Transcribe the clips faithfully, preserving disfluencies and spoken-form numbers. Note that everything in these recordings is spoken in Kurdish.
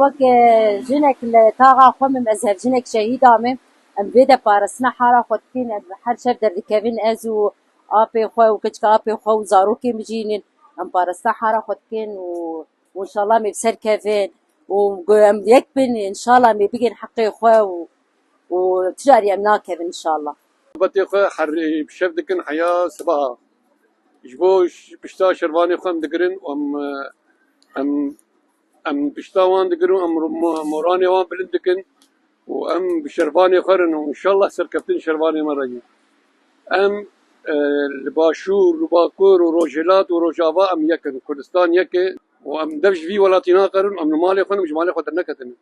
Wek, e, jinek li taxa xwe min, ez hevjinek şehîda me. Em vê de parastina hara xwe dikin. Em her şev derdikevin, ez û apê xwe û keçika apê xwe û zarokê min jî hînin. Em parastina hara xwe dikin û, û înşallah em ê bi ser kevin û em yek bin, înşallah em ê bigin heqê xwe û, û tu carî em nakevin înşallah. Xebatê xwe her, e, bi şev dikin heya sibaha. Ji bo ş-, pişta şervanê xwe em digirin û em, e, em, em pişta wan digirin û em ro-, mo-, moranê wan bilind dikin û em bi şervanê xwe re ne û înşallah serkeftin şervanê me re ye. Em, e, li Başûr, li Bakur û Rojhilat û Rojava em yek in. Kurdistan yek e û em dev ji vî welatî naqerin, em li malê xwe ne, em ji malê xwe derneketine.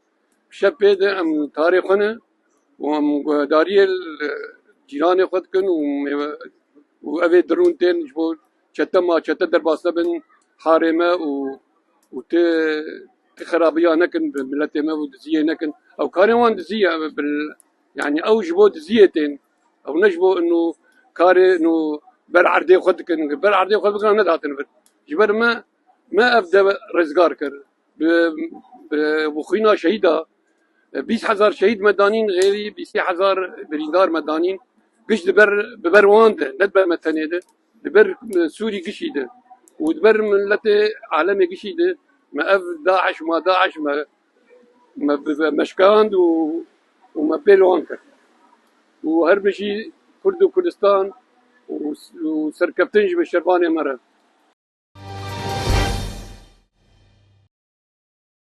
Şev pê de em karê xwe ne û em guhdariyê li cîranê xwe dikin û mêve-, û ev ê dirûn tên ji bo çete ma çete derbas nebin harê me û, û ti, ti xerabiya nekin bi miletê me û diziyê nekin. Ew karê wan dizî ye, ev bil-, yanî ew ji bo diziyê tên. Ew ne ji bo ino karê ino ber erdê xwe dikin. Ber erdê xwe bikin, nedatin vir. Ji ber me, me ev dev rizgar kir. Bi, bi, bi xwîna şehîda, e, bîst hezar şehîd me danîn, xêrî bîst hezar birîndar me danîn. Giş di ber, bi ber wan de, ne di ber me tenê de. Di ber, e, Sûrî gişî de. Û di ber miletê alemê gişî de. Me ev DAIŞ, ma DAIŞ, me, me bi, bi meşkand û, û me pêl wan kir. Û her bijî Kurd û Kurdistan û, û serkeftin ji bi şervanê me re.